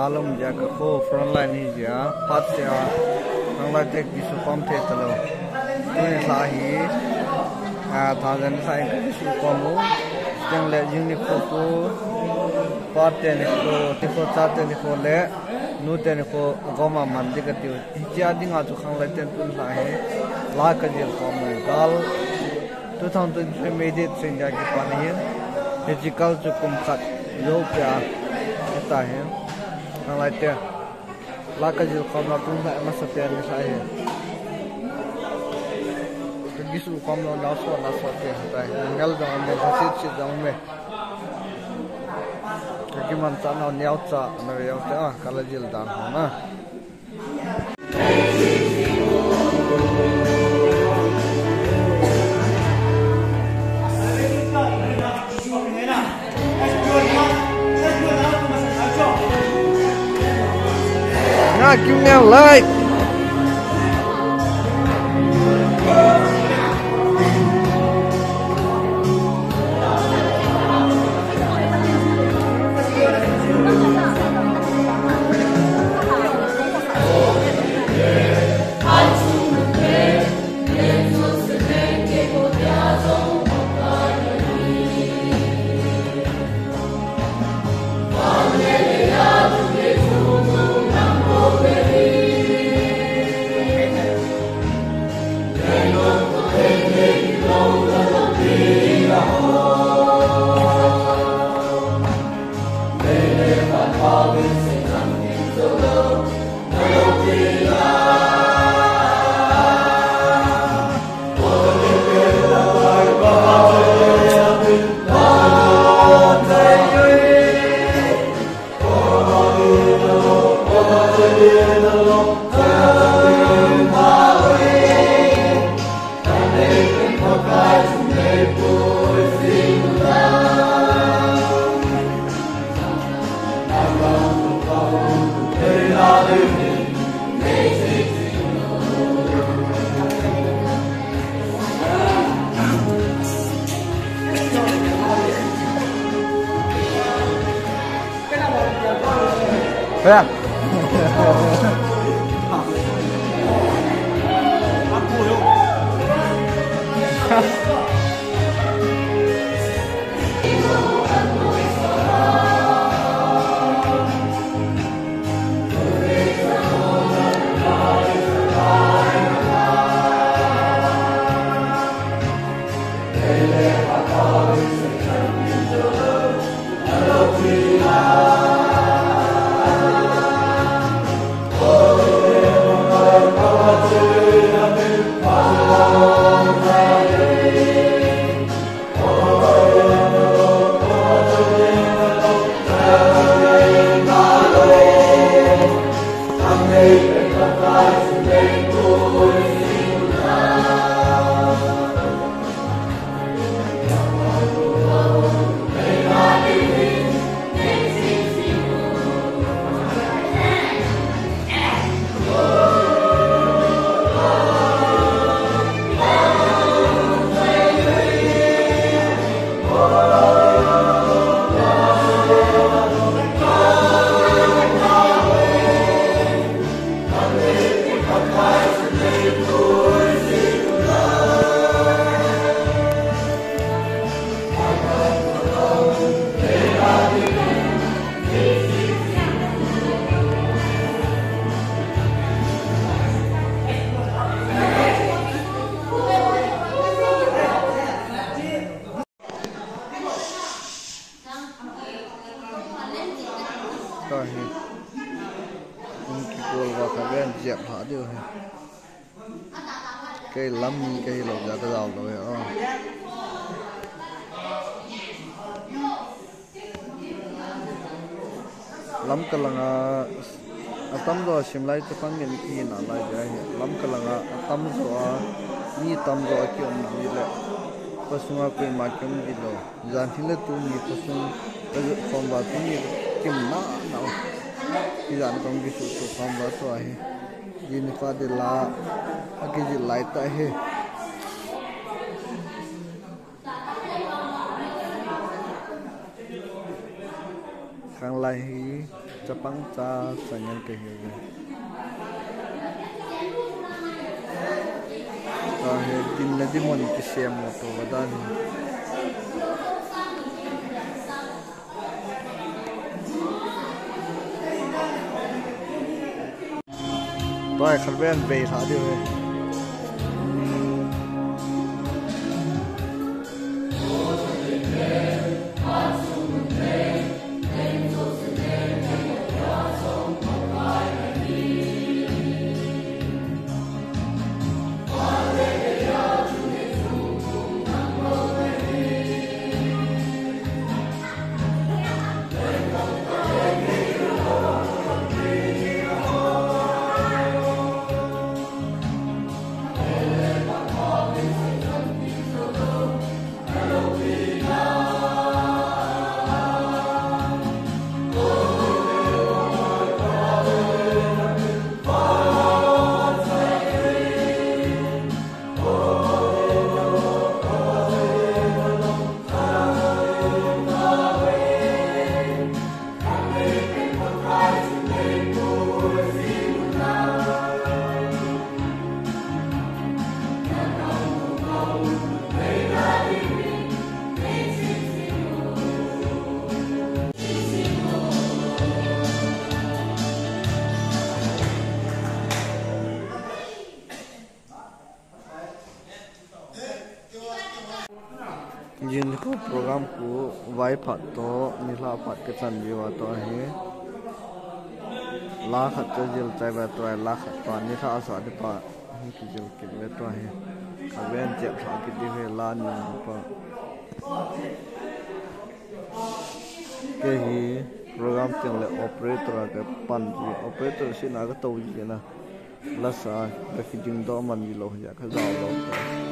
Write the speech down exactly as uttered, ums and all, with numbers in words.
Lam dia ka kho frontline hi dia, phat sia, nang lai tek kisu pam the talo. Tuni sa hi, a, tha jan sa in ka kisu pam u, teng le jing ni kho ko, pa te ni kho, ti kho cha te ni kho le, nu te ni kho, goma man di ka tiu. Hichia dinga chu khanglai ten tun la hi, la ka jil khom mai gal. Two thousand twenty-three May date sen ja kipan hin, hichi kal chu kum khat jou pia, hita hin. Khanglai te, la ka jil khom na tun la masa pia ni sa hin. Ka kisu khom lo na so na so pia hita hin. Ngal dong me, hasit sit dong me. Ka kiman cha na niau cha, na ve yau cha, ka la jil dan ho na. Nah, give me a like. Ka hi. Kum kikol va ka ven jep ha diu hi. Kei lam mi ka hi lo ja ka jao lo hi, oh. Lam kalanga, atam jo a sim lai te pan ngen i na lai ja hi. Lam kalanga, atam jo a, mi tam jo a ki um ji le. Pasunga koima ki um ji lo. Jan hi le tuni khosung ka jot khom va tuni kim na na. Ki jan kong ki su su khom va to ahi. Ji ni fa de la a ki ji lai ta he. Khanglai hi. Chapang cha chang ngen kahi. Tua hi dinna ding mun kisem mo to dan. Tua hi khat ven vei lha diu hi. Jing nikho program khu vaiphat toh nilhah phat kichan diu a toh ahi. La khat chu jil chai va toh ahi, la khat toh nilhah a sa ding pa hi kijil kit ve toh ahi. Khat ven chep lha kit diu ahi la ni pa. Kei hi program teng le operator a kapan ji, operator sina katou ji na. Lasa kakiding doh man ji lou hi a kajao lou.